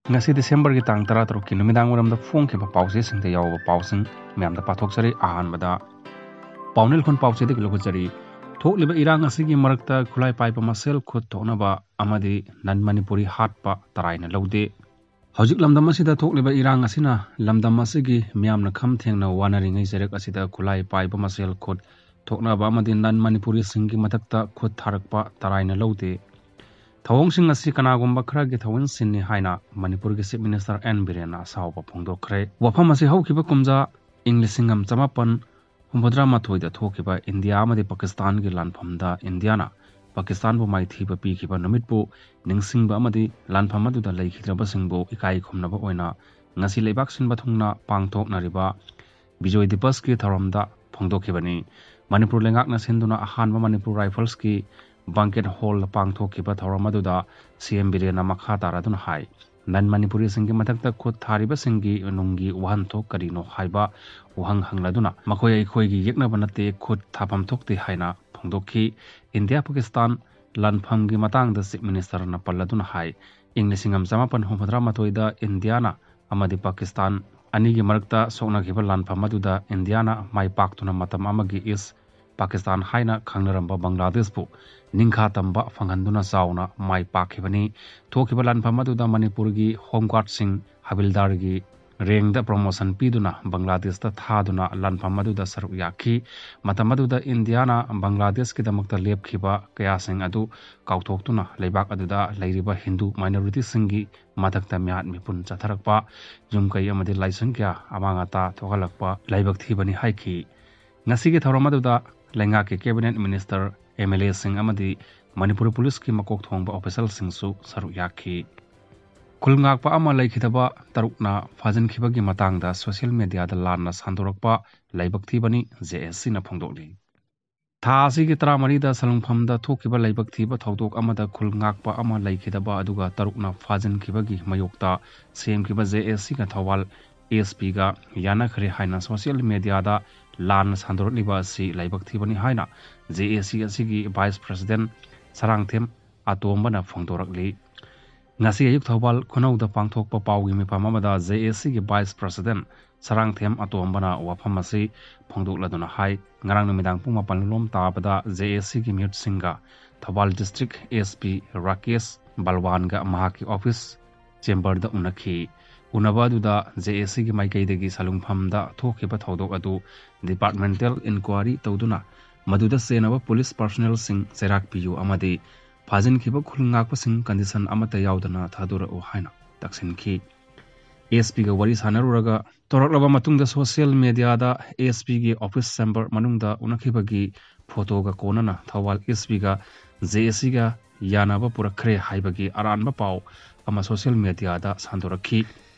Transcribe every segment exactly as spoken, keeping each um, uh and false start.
ꯉꯁꯤ ꯗꯤꯁꯦꯝꯕꯔꯒꯤ ꯇꯥꯡ ꯇꯔꯥꯇꯔꯨꯛꯀꯤ ꯅꯨꯃꯤꯗꯥꯡ ꯋꯥꯏꯔꯝꯗ ꯐꯣꯡꯈꯤꯕ ꯄꯥꯎꯆꯦꯁꯤꯡꯗ ꯌꯥꯎꯕ ꯄꯥꯎꯁꯤꯡ ꯃꯌꯥꯝꯗ ꯄꯥꯊꯣꯛꯆꯔꯤ꯫ ꯑꯍꯥꯟꯕꯗ ꯄꯥꯎꯅꯦꯜ ꯈꯣꯟ ꯄꯥꯎꯆꯦꯗꯒꯤ ꯂꯧꯈꯠꯆꯔꯤ꯫ ꯊꯣꯛꯂꯤꯕ ꯏꯔꯥꯡ ꯑꯁꯤꯒꯤ ꯃꯔꯛꯇ ꯈꯨꯠꯂꯥꯏ ꯄꯥꯏꯕ ꯃꯁꯦꯜ ꯈꯨꯠ ꯊꯣꯛꯅꯕ ꯑꯃꯗꯤ ꯅꯟ ꯃꯅꯤꯄꯨꯔꯤ ꯍꯥꯠꯄ ꯇꯔꯥꯏꯅ ꯂꯧꯗꯦ꯫ ꯍꯧꯖꯤꯛ ꯂꯝꯗꯝ ꯑꯁꯤꯗ ꯊꯣꯛꯂꯤꯕ ꯏꯔꯥꯡ ꯑꯁꯤꯅ ꯂꯝꯗꯝ ꯑꯁꯤꯒꯤ ꯃꯤꯌꯥꯝꯅ ꯈꯝ ꯊꯦꯡꯅ ꯋꯥꯅꯔꯤꯉꯩ ꯆꯩꯔꯛ ꯑꯁꯤꯗ ꯈꯨꯠꯂꯥꯏ ꯄꯥꯏꯕ ꯃꯁꯦꯜ ꯈꯨꯠ ꯊꯣꯛꯅꯕ ꯑꯃꯗꯤ ꯅꯟ ꯃꯅꯤꯄꯨꯔꯤꯁꯤꯡꯒꯤ ꯃꯊꯛꯇ ꯈꯨꯠ ꯊꯥꯔꯛꯄ ꯇꯔꯥꯏꯅ ꯂꯧꯗꯦ꯫ ꯊꯧꯑꯣꯡꯁꯤꯡ ꯑꯁꯤ ꯀꯅꯥꯒꯨꯝꯕ ꯈꯔꯒꯤ ꯊꯧꯑꯣꯡꯁꯤꯡꯅꯤ ꯍꯥꯏꯅ ꯃꯅꯤꯄꯨꯔꯒꯤ Chief Minister ꯑꯦꯟ ꯕꯤꯔꯦꯟꯅ ꯑꯁꯥꯎꯕ ꯐꯣꯡꯗꯣꯛꯈ꯭ꯔꯦ꯫ ꯋꯥꯐꯝ ꯑꯁꯤ ꯍꯧꯈꯤꯕ ꯀꯨꯝꯖꯥ ꯏꯪ ꯂꯤꯁꯤꯡ ꯑꯃ ꯆꯃꯥꯄꯟ ꯍꯨꯝꯐꯨꯇꯔꯥ ꯃꯥꯊꯣꯏꯗ ꯊꯣꯛꯈꯤꯕ ꯏꯟꯗꯤꯌꯥ ꯑꯃꯗꯤ ꯄꯥꯀꯤꯁꯇꯥꯟꯒꯤ ꯂꯥꯟꯐꯝꯗ ꯏꯟꯗꯤꯌꯥꯅ ꯄꯥꯀꯤꯁꯇꯥꯟꯕꯨ ꯃꯥꯏꯊꯤꯕ ꯄꯤꯈꯤꯕ ꯅꯨꯃꯤꯠꯄꯨ ꯅꯤꯡꯁꯤꯡꯕ ꯑꯃꯗꯤ ꯂꯥꯟꯐꯝ ꯑꯗꯨꯗ ꯂꯩꯈꯤꯗ꯭ꯔꯕꯁꯤꯡꯕꯨ ꯏꯀꯥꯏ ꯈꯨꯝꯅꯕ ꯑꯣꯏꯅ ꯉꯁꯤ ꯂꯩꯕꯥꯛ ꯁꯤꯟꯕ ꯊꯨꯡꯅ ꯄꯥꯡꯊꯣꯛꯅꯔꯤꯕ ꯕꯤꯖꯣꯏ ꯗꯤꯕꯁꯀꯤ ꯊꯧꯔꯝꯗ ꯐꯣꯡꯗꯣꯛꯈꯤꯕꯅꯤ꯫ ꯃꯅꯤꯄꯨꯔ ꯂꯩꯉꯥꯛꯅ ꯁꯤꯟꯗꯨꯅ ꯑꯍꯥꯟꯕ ꯃꯅꯤꯄꯨꯔ ꯔꯥꯏꯐꯜꯁꯀꯤ banquet hall ꯄꯥꯡꯊꯣꯛꯈꯤꯕ ꯊꯧꯔꯝ ꯑꯗꯨꯗ ꯁꯤ ꯑꯦꯝ ꯕꯤꯔꯦꯟꯅ ꯃꯈꯥ ꯇꯥꯔꯗꯨꯅ ꯍꯥꯏ, ꯅꯟ ꯃꯅꯤꯄꯨꯔꯤꯁꯤꯡꯒꯤ ꯃꯊꯛꯇ ꯈꯨꯠ ꯊꯥꯔꯤꯕꯁꯤꯡꯒꯤ ꯅꯨꯡꯒꯤ ꯋꯥꯍꯟꯊꯣꯛ ꯀꯔꯤꯅꯣ ꯍꯥꯏꯕ ꯋꯥꯍꯪ ꯍꯪꯂꯗꯨꯅ ꯃꯈꯣꯏ ꯑꯩꯈꯣꯏꯒꯤ ꯌꯦꯛꯅꯕ ꯅꯠꯇꯦ, ꯈꯨꯠ ꯊꯥꯐꯝ ꯊꯣꯛꯇꯦ ꯍꯥꯏꯅ ꯐꯣꯡꯗꯣꯛꯈꯤ꯫ ꯏꯟꯗꯤꯌꯥ ꯄꯥꯀꯤꯁꯇꯥꯟ ꯂꯥꯟꯐꯝꯒꯤ ꯃꯇꯥꯡꯗ Chief Ministerꯅ ꯄꯜꯂꯗꯨꯅ ꯍꯥꯏ, ꯏꯪ ꯂꯤꯁꯤꯡ ꯑꯃ ꯆꯃꯥꯄꯟ ꯍꯨꯝꯐꯨꯇꯔꯥ ꯃꯥꯊꯣꯏꯗ ꯏꯟꯗꯤꯌꯥꯅ ꯑꯃꯗꯤ ꯄꯥꯀꯤꯁꯇꯥꯟ ꯑꯅꯤꯒꯤ ꯃꯔꯛꯇ ꯁꯣꯛꯅꯈꯤꯕ ꯂꯥꯟꯐꯝ ꯑꯗꯨꯗ ꯏꯟꯗꯤꯌꯥꯅ ꯃꯥꯏ ꯄꯥꯛꯇꯨꯅ ꯃꯇꯝ ꯑꯃꯒꯤ ꯏꯁ ꯄꯥꯀꯤꯁꯇꯥꯟ ꯍꯥꯏꯅ ꯈꯪꯅꯔꯝꯕ ꯕꯪꯒ꯭ꯂꯥꯗꯦꯁꯄꯨ ꯅꯤꯡꯈꯥ ꯇꯝꯕ ꯐꯪꯍꯟꯗꯨꯅ ꯆꯥꯎꯅ ꯃꯥꯏ ꯄꯥꯛꯈꯤꯕꯅꯤ꯫ ꯊꯣꯛꯈꯤꯕ ꯂꯥꯟꯐꯝ ꯑꯗꯨꯗ ꯃꯅꯤꯄꯨꯔꯒꯤ ꯍꯣꯝ ꯒꯥꯔꯗꯁꯤꯡ ꯍꯕꯤꯜꯗꯥꯔꯒꯤ ꯔꯦꯡꯗ promotion ꯄꯤꯗꯨꯅ ꯕꯪꯒ꯭ꯂꯥꯗꯦꯁꯇ ꯊꯥꯗꯨꯅ ꯂꯥꯟꯐꯝ ꯑꯗꯨꯗ ꯁꯔꯨꯛ ꯌꯥꯈꯤ꯫ ꯃꯇꯝ ꯑꯗꯨꯗ ꯏꯟꯗꯤꯌꯥꯅ ꯕꯪꯒ꯭ꯂꯥꯗꯦꯁꯀꯤꯗꯃꯛꯇ ꯂꯦꯞꯈꯤꯕ ꯀꯌꯥꯁꯤꯡ ꯑꯗꯨ ꯀꯥꯎꯊꯣꯛꯇꯨꯅ ꯂꯩꯕꯥꯛ ꯑꯗꯨꯗ ꯂꯩꯔꯤꯕ ꯍꯤꯟꯗꯨ minorityꯁꯤꯡꯒꯤ ꯃꯊꯛꯇ ꯃꯤꯍꯥꯠ ꯃꯤꯄꯨꯟ ꯆꯠꯊꯔꯛꯄ, ꯌꯨꯝ ꯀꯩ ꯑꯃꯗꯤ ꯂꯥꯏꯁꯪ ꯀꯌꯥ ꯑꯃꯥꯡ ꯑꯇꯥ ꯊꯣꯛꯍꯜꯂꯛꯄ ꯂꯥꯏꯕꯛ ꯊꯤꯕꯅꯤ ꯍꯥꯏꯈꯤ꯫ ꯉꯁꯤꯒꯤ ꯊꯧꯔꯝ ꯑꯗꯨꯗ ꯂꯩꯉꯥꯛꯀꯤ cabinet minister, MLAꯁꯤꯡ ꯑꯃꯗꯤ ꯃꯅꯤꯄꯨꯔ ꯄꯨꯂꯤꯁꯀꯤ ꯃꯀꯣꯛ ꯊꯣꯡꯕ officialꯁꯤꯡꯁꯨ ꯁꯔꯨꯛ ꯌꯥꯈꯤ꯫ ꯈꯨꯜ ꯉꯥꯛꯄ ꯑꯃ ꯂꯩꯈꯤꯗꯕ ꯇꯔꯨꯛꯅ ꯐꯥꯖꯤꯟꯈꯤꯕꯒꯤ ꯃꯇꯥꯡꯗ social mediaꯗ ꯂꯥꯟꯅ ꯁꯟꯗꯣꯔꯛꯄ ꯂꯥꯏꯕꯛ ꯊꯤꯕꯅꯤ, JACꯅ ꯐꯣꯡꯗꯣꯛꯂꯤ꯫ ꯊꯥ ꯑꯁꯤꯒꯤ ꯇꯔꯥꯃꯔꯤꯗ ꯁꯂꯨꯡꯐꯝꯗ ꯊꯣꯛꯈꯤꯕ ꯂꯥꯏꯕꯛ ꯊꯤꯕ ꯊꯧꯗꯣꯛ ꯑꯃꯗ ꯈꯨꯜ ꯉꯥꯛꯄ ꯑꯃ ꯂꯩꯈꯤꯗꯕ ꯑꯗꯨꯒ ꯇꯔꯨꯛꯅ ꯐꯥꯖꯤꯟꯈꯤꯕꯒꯤ ꯃꯥꯌꯣꯛꯇ ꯁꯦꯝꯈꯤꯕ JACꯒ ꯊꯧꯕꯥꯜ SPꯒ ꯌꯥꯅꯈ꯭ꯔꯦ ꯍꯥꯏꯅ social mediaꯗ ꯂꯥꯟꯅ ꯁꯟꯗꯣꯔꯛꯂꯤꯕ ꯑꯁꯤ ꯂꯥꯏꯕꯛ ꯊꯤꯕꯅꯤ ꯍꯥꯏꯅ JAC ꯑꯁꯤꯒꯤ vice president ꯁꯔꯥꯡꯊꯦꯝ ꯑꯇꯣꯝꯕꯅ ꯐꯣꯡꯗꯣꯔꯛꯂꯤ꯫ ꯉꯁꯤ ꯑꯌꯨꯛ ꯊꯧꯕꯥꯜ ꯈꯨꯅꯧꯗ ꯄꯥꯡꯊꯣꯛꯄ ꯄꯥꯎꯒꯤ ꯃꯤꯐꯝ ꯑꯃꯗ J A Cꯒꯤ Vice President Sarangthem ꯑꯇꯣꯝꯕꯅ ꯋꯥꯐꯝ ꯑꯁꯤ ꯐꯣꯡꯗꯣꯛꯂꯗꯨꯅ ꯍꯥꯏ, ꯉꯔꯥꯡ ꯅꯨꯃꯤꯗꯥꯡ ꯄꯨꯡ ꯃꯥꯄꯟ ꯂꯣꯝ ꯇꯥꯕꯗ J A Cꯒꯤ ꯃꯤꯍꯨꯠꯁꯤꯡꯒ Thoubal District S P Rakesh ꯕꯜꯋꯥꯟꯒ ꯃꯍꯥꯛꯀꯤ office chamberꯗ ꯎꯅꯈꯤ꯫ ꯎꯅꯕ ꯑꯗꯨꯗ J A Cꯒꯤ ꯃꯥꯏꯀꯩꯗꯒꯤ ꯁꯂꯨꯡꯐꯝꯗ ꯊꯣꯛꯈꯤꯕ ꯊꯧꯗꯣꯛ ꯑꯗꯨ departmental inquiry ꯇꯧꯗꯨꯅ ꯃꯗꯨꯗ ꯆꯦꯟꯅꯕ police personnelꯁꯤꯡ ꯆꯩꯔꯥꯛ ꯄꯤꯌꯨ ꯑꯃꯗꯤ ꯐꯥꯖꯤꯟꯈꯤꯕ ꯈꯨꯜ ꯉꯥꯛꯄꯁꯤꯡ condition ꯑꯃꯠꯇ ꯌꯥꯎꯗꯅ ꯊꯥꯗꯣꯔꯛꯎ ꯍꯥꯏꯅ ꯇꯛꯁꯤꯟꯈꯤ꯫ S Pꯒ ꯋꯥꯔꯤ ꯁꯥꯟꯅꯔꯨꯔꯒ ꯇꯧꯔꯛꯂꯕ ꯃꯇꯨꯡꯗ social mediaꯗ S Pꯒꯤ office chamber ꯃꯅꯨꯡꯗ ꯎꯅꯈꯤꯕꯒꯤ photoꯒ ꯀꯣꯟꯅꯅ ꯊꯧꯕꯥꯜ S Pꯒ J A Cꯒ ꯌꯥꯅꯕ ꯄꯨꯔꯛꯈ꯭ꯔꯦ ꯍꯥꯏꯕꯒꯤ ꯑꯔꯥꯟꯕ ꯄꯥꯎ ꯑꯃ social mediaꯗ ꯁꯟꯗꯣꯔꯛꯈꯤ꯫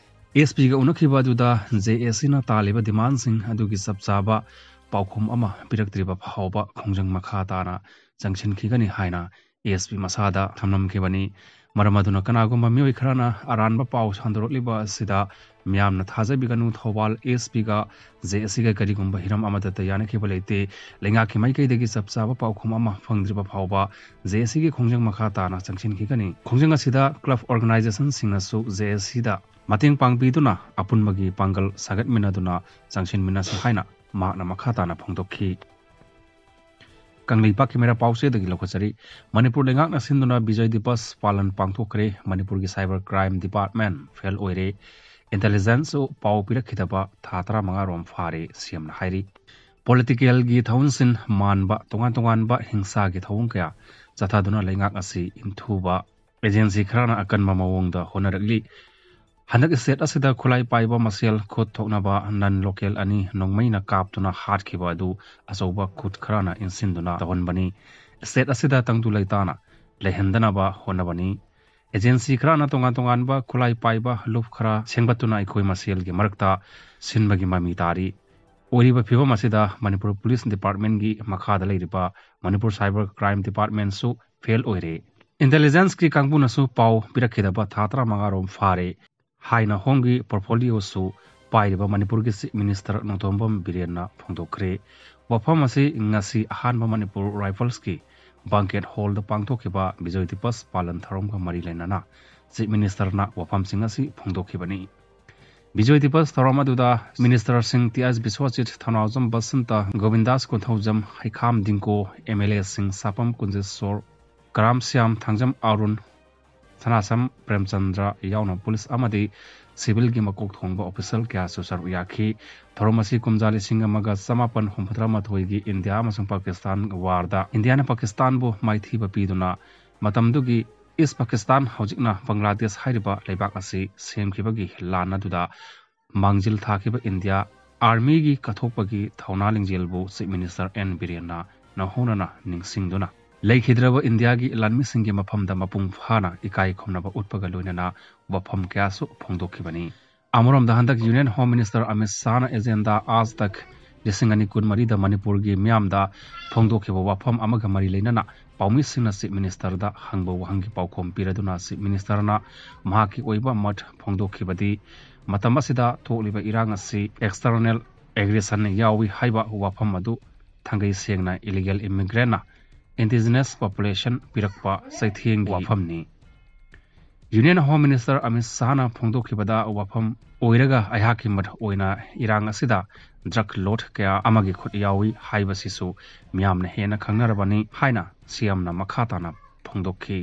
S Pꯒ ꯎꯅꯈꯤꯕ ꯑꯗꯨꯗ J A Cꯅ ꯇꯥꯜꯂꯤꯕ demandꯁꯤꯡ ꯑꯗꯨꯒꯤ ꯆꯞ ꯆꯥꯕ ꯄꯥꯎꯈꯨꯝ ꯑꯃ ꯄꯤꯔꯛꯇ꯭ꯔꯤꯕ ꯐꯥꯎꯕ ꯈꯣꯡꯖꯪ ꯃꯈꯥ ꯇꯥꯅ ꯆꯪꯁꯤꯟꯈꯤꯒꯅꯤ ꯍꯥꯏꯅ S P ꯃꯁꯥꯗ ꯊꯝꯂꯝꯈꯤꯕꯅꯤ꯫ ꯃꯔꯝ ꯑꯗꯨꯅ ꯀꯅꯥꯒꯨꯝꯕ ꯃꯤꯑꯣꯏ ꯈꯔꯅ ꯑꯔꯥꯟꯕ ꯄꯥꯎ ꯁꯟꯗꯣꯔꯛꯂꯤꯕ ꯑꯁꯤꯗ ꯃꯤꯌꯥꯝꯅ ꯊꯥꯖꯕꯤꯒꯅꯨ꯫ ꯊꯧꯕꯥꯜ S Pꯒ J A Cꯒ ꯀꯔꯤꯒꯨꯝꯕ ꯍꯤꯔꯝ ꯑꯃꯠꯇꯗ ꯌꯥꯅꯈꯤꯕ ꯂꯩꯇꯦ꯫ ꯂꯩꯉꯥꯛꯀꯤ ꯃꯥꯏꯀꯩꯗꯒꯤ ꯆꯞ ꯆꯥꯕ ꯄꯥꯎꯈꯨꯝ ꯑꯃ ꯐꯪꯗ꯭ꯔꯤꯕ ꯐꯥꯎꯕ J A Cꯒꯤ ꯈꯣꯡꯖꯪ ꯃꯈꯥ ꯇꯥꯅ ꯆꯪꯁꯤꯟꯈꯤꯒꯅꯤ꯫ ꯈꯣꯡꯖꯪ ꯑꯁꯤꯗ club organizationꯁꯤꯡꯅꯁꯨ J A Cꯗ ꯃꯇꯦꯡ ꯄꯥꯡꯕꯤꯗꯨꯅ ꯑꯄꯨꯟꯕꯒꯤ ꯄꯥꯡꯒꯜ ꯁꯥꯒꯠꯃꯤꯟꯅꯗꯨꯅ ꯆꯪꯁꯤꯟꯃꯤꯟꯅꯁꯤ ꯍꯥꯏꯅ ꯃꯍꯥꯛꯅ ꯃꯈꯥ ꯇꯥꯅ ꯐꯣꯡꯗꯣꯛꯈꯤ꯫ ꯀꯪꯂꯩꯄꯥꯛꯀꯤ ꯃꯩꯔꯥ ꯄꯥꯎꯆꯦꯗꯒꯤ ꯂꯧꯈꯠꯆꯔꯤ꯫ ꯃꯅꯤꯄꯨꯔ ꯂꯩꯉꯥꯛꯅ ꯁꯤꯟꯗꯨꯅ ꯕꯤꯖꯣꯏ ꯗꯤꯕꯁ ꯄꯥꯂꯟ ꯄꯥꯡꯊꯣꯛꯈ꯭ꯔꯦ꯫ ꯃꯅꯤꯄꯨꯔꯒꯤ cyber crime department fail ꯑꯣꯏꯔꯦ꯫ Intelligenceꯁꯨ ꯄꯥꯎ ꯄꯤꯔꯛꯈꯤꯗꯕ ꯊꯥ ꯇꯔꯥꯃꯉꯥ ꯔꯣꯝ ꯐꯥꯔꯦ, C Mꯅ ꯍꯥꯏꯔꯤ꯫ Politicalꯒꯤ ꯊꯧꯑꯣꯡꯁꯤꯡ ꯃꯥꯟꯕ ꯇꯣꯉꯥꯟ ꯇꯣꯉꯥꯟꯕ ꯍꯤꯡꯁꯥꯒꯤ ꯊꯧꯑꯣꯡ ꯀꯌꯥ ꯆꯠꯊꯗꯨꯅ ꯂꯩꯉꯥꯛ ꯑꯁꯤ ꯏꯟꯊꯨꯕ agency ꯈꯔꯅ ꯑꯀꯟꯕ ꯃꯑꯣꯡꯗ ꯍꯣꯠꯅꯔꯛꯂꯤ꯫ ꯍꯟꯗꯛ state ꯑꯁꯤꯗ ꯈꯨꯠꯂꯥꯏ ꯄꯥꯏꯕ ꯃꯁꯦꯜ ꯈꯨꯠ ꯊꯣꯛꯅꯕ non local ꯑꯅꯤ ꯅꯣꯡꯃꯩꯅ ꯀꯥꯞꯇꯨꯅ ꯍꯥꯠꯈꯤꯕ ꯑꯗꯨ ꯑꯆꯧꯕ ꯈꯨꯠ ꯈꯔꯅ ꯏꯟꯁꯤꯟꯗꯨꯅ ꯇꯧꯍꯟꯕꯅꯤ꯫ State ꯑꯁꯤꯗ ꯇꯪꯗꯨ ꯂꯩꯇꯥꯅ ꯂꯩꯍꯟꯗꯅꯕ ꯍꯣꯠꯅꯕꯅꯤ꯫ Agency ꯈꯔꯅ ꯇꯣꯉꯥꯟ ꯇꯣꯉꯥꯟꯕ ꯈꯨꯠꯂꯥꯏ ꯄꯥꯏꯕ ꯂꯨꯞ ꯈꯔ ꯁꯦꯝꯒꯠꯇꯨꯅ ꯑꯩꯈꯣꯏ ꯃꯁꯦꯜꯒꯤ ꯃꯔꯛꯇ ꯁꯤꯟꯕꯒꯤ ꯃꯃꯤ ꯇꯥꯔꯤ꯫ ꯑꯣꯏꯔꯤꯕ ꯐꯤꯕꯝ ꯑꯁꯤꯗ ꯃꯅꯤꯄꯨꯔ Police Departmentꯀꯤ ꯃꯈꯥꯗ ꯂꯩꯔꯤꯕ ꯃꯅꯤꯄꯨꯔ Cyber Crime Departmentꯁꯨ fail ꯑꯣꯏꯔꯦ꯫ Intelligenceꯀꯤ ꯀꯥꯡꯕꯨꯅꯁꯨ ꯄꯥꯎ ꯄꯤꯔꯛꯈꯤꯗꯕ ꯊꯥ ꯇꯔꯥꯃꯉꯥ ꯔꯣꯝ ꯐꯥꯔꯦ꯫ ꯍꯥꯏꯅ ꯍꯣꯝꯒꯤ portfolioꯁꯨ ꯄꯥꯏꯔꯤꯕ ꯃꯅꯤꯄꯨꯔꯒꯤ Chief Minister ꯅꯣꯡꯊꯣꯝꯕꯝ ꯕꯤꯔꯦꯟꯅ ꯐꯣꯡꯗꯣꯛꯈ꯭ꯔꯦ꯫ ꯋꯥꯐꯝ ꯑꯁꯤ ꯉꯁꯤ ꯑꯍꯥꯟꯕ ꯃꯅꯤꯄꯨꯔ Riflesꯀꯤ banquet hallꯗ ꯄꯥꯡꯊꯣꯛꯈꯤꯕ ꯕꯤꯖꯣꯏ ꯗꯤꯕꯁ ꯄꯥꯂꯟ ꯊꯧꯔꯝꯒ ꯃꯔꯤ ꯂꯩꯅꯅ Chief Ministerꯅ ꯋꯥꯐꯝꯁꯤꯡ ꯑꯁꯤ ꯐꯣꯡꯗꯣꯛꯈꯤꯕꯅꯤ꯫ ꯕꯤꯖꯣꯏ ꯗꯤꯕꯁ ꯊꯧꯔꯝ ꯑꯗꯨꯗ Ministerꯁꯤꯡ ꯇꯤ ꯑꯥꯏ ꯕꯤꯁ꯭ꯋꯖꯤꯠ, ꯊꯧꯅꯥꯎꯖꯝ ꯕꯁꯟꯇ, ꯒꯣꯕꯤꯟꯗꯥꯁ ꯀꯣꯟꯊꯧꯖꯝ, ꯍꯩꯈꯥꯝ ꯗꯤꯡꯀꯣ, MLAꯁꯤꯡ ꯁꯥꯄꯝ ꯀꯨꯟꯖꯦꯁꯣꯔ, ꯀꯔꯥꯝ ꯁ꯭ꯌꯥꯝ, ꯊꯥꯡꯖꯝ ꯑꯥꯔꯨꯟ, ꯁꯅꯥꯁꯝ ꯄ꯭ꯔꯦꯝꯆꯟꯗ꯭ꯔ ꯌꯥꯎꯅ ꯄꯨꯂꯤꯁ ꯑꯃꯗꯤ ꯁꯤꯚꯤꯜꯒꯤ ꯃꯀꯣꯛ ꯊꯣꯡꯕ ꯑꯣꯐꯤꯁꯤꯌꯦꯜ ꯀꯌꯥꯁꯨ ꯁꯔꯨꯛ ꯌꯥꯈꯤ꯫ ꯊꯧꯔꯝ ꯑꯁꯤ ꯀꯨꯝꯖꯥ ꯂꯤꯁꯤꯡ ꯑꯃꯒ ꯆꯃꯥꯄꯟ ꯍꯨꯝꯐꯨꯇꯔꯥ ꯃꯥꯊꯣꯏꯒꯤ ꯏꯟꯗꯤꯌꯥ ꯑꯃꯁꯨꯡ ꯄꯥꯀꯤꯁꯇꯥꯟ ꯋꯥꯔꯗ ꯏꯟꯗꯤꯌꯥꯅ ꯄꯥꯀꯤꯁꯇꯥꯟꯕꯨ ꯃꯥꯏꯊꯤꯕ ꯄꯤꯗꯨꯅ ꯃꯇꯝꯗꯨꯒꯤ ꯏꯁ ꯄꯥꯀꯤꯁꯇꯥꯟ, ꯍꯧꯖꯤꯛꯅ ꯕꯪꯒ꯭ꯂꯥꯗꯦꯁ ꯍꯥꯏꯔꯤꯕ ꯂꯩꯕꯥꯛ ꯑꯁꯤ ꯁꯦꯝꯈꯤꯕꯒꯤ ꯂꯥꯟ ꯑꯗꯨꯗ ꯃꯥꯡꯖꯤꯜ ꯊꯥꯈꯤꯕ ꯏꯟꯗꯤꯌꯥ ꯑꯥꯔꯃꯤꯒꯤ ꯀꯠꯊꯣꯛꯄꯒꯤ ꯊꯧꯅꯥ ꯂꯤꯡꯖꯦꯜꯕꯨ ꯆꯤꯐ ꯃꯤꯅꯤꯁꯇꯔ ꯑꯦꯟ ꯕꯤꯔꯦꯟꯅ ꯅꯧꯍꯧꯅꯅ ꯅꯤꯡꯁꯤꯡꯗꯨꯅ ꯂꯩꯈꯤꯗ꯭ꯔꯕ ꯏꯟꯗꯤꯌꯥꯒꯤ ꯂꯥꯟꯃꯤꯁꯤꯡꯒꯤ ꯃꯐꯝꯗ ꯃꯄꯨꯡ ꯐꯥꯅ ꯏꯀꯥꯏ ꯈꯨꯝꯅꯕ ꯎꯠꯄꯒ ꯂꯣꯏꯅꯅ ꯋꯥꯐꯝ ꯀꯌꯥꯁꯨ ꯐꯣꯡꯗꯣꯛꯈꯤꯕꯅꯤ꯫ ꯑꯃꯔꯣꯝꯗ ꯍꯟꯗꯛ ꯌꯨꯅꯤꯌꯟ ꯍꯣꯝ ꯃꯤꯅꯤꯁꯇꯔ ꯑꯃꯤꯠ ꯁꯥꯍꯅ ꯑꯦꯖꯦꯟꯗꯥ ꯑꯥꯖ ꯇꯛ ꯂꯤꯁꯤꯡ ꯑꯅꯤ ꯀꯨꯟꯃꯔꯤꯗ ꯃꯅꯤꯄꯨꯔꯒꯤ ꯃꯤꯌꯥꯝꯗ ꯐꯣꯡꯗꯣꯛꯈꯤꯕ ꯋꯥꯐꯝ ꯑꯃꯒ ꯃꯔꯤ ꯂꯩꯅꯅ ꯄꯥꯎꯃꯤꯁꯤꯡꯅ ꯆꯤꯐ ꯃꯤꯅꯤꯁꯇꯔꯗ ꯍꯪꯕ ꯋꯥꯍꯪꯒꯤ ꯄꯥꯎꯈꯨꯝ ꯄꯤꯔꯗꯨꯅ ꯆꯤꯐ ꯃꯤꯅꯤꯁꯇꯔꯅ ꯃꯍꯥꯛꯀꯤ ꯑꯣꯏꯕ ꯃꯠ ꯐꯣꯡꯗꯣꯛꯈꯤꯕꯗꯤ ꯃꯇꯝ ꯑꯁꯤꯗ ꯊꯣꯛꯂꯤꯕ ꯏꯔꯥꯡ ꯑꯁꯤ external aggression ꯌꯥꯎꯏ ꯍꯥꯏꯕ ꯋꯥꯐꯝ ꯑꯗꯨ ꯊꯥꯡꯒꯩ ꯁꯦꯡꯅ ꯏꯂꯤꯒꯦꯜ ꯏꯃꯤꯒ꯭ꯔꯦꯟꯅ ꯏꯟꯗꯤꯖꯤꯅꯁ ꯄꯣꯄꯨꯂꯦꯁꯟ ꯄꯤꯔꯛꯄ ꯆꯩꯊꯦꯡꯒꯤ ꯋꯥꯐꯝꯅꯤ꯫ ꯌꯨꯅꯤꯌꯟ ꯍꯣꯝ ꯃꯤꯅꯤꯁꯇꯔ ꯑꯃꯤꯠ ꯁꯥꯍꯅ ꯐꯣꯡꯗꯣꯛꯈꯤꯕꯗ ꯋꯥꯐꯝ ꯑꯣꯏꯔꯒ ꯑꯩꯍꯥꯛꯀꯤ ꯃꯠ ꯑꯣꯏꯅ ꯏꯔꯥꯡ ꯑꯁꯤꯗ ꯗ꯭ꯔꯒ ꯂꯣꯔꯗ ꯀꯌꯥ ꯑꯃꯒꯤ ꯈꯨꯠ ꯌꯥꯎꯏ ꯍꯥꯏꯕꯁꯤꯁꯨ ꯃꯤꯌꯥꯝꯅ ꯍꯦꯟꯅ ꯈꯪꯅꯔꯕꯅꯤ ꯍꯥꯏꯅ ꯁꯤ ꯑꯦꯝꯅ ꯃꯈꯥ ꯇꯥꯅ ꯐꯣꯡꯗꯣꯛꯈꯤ꯫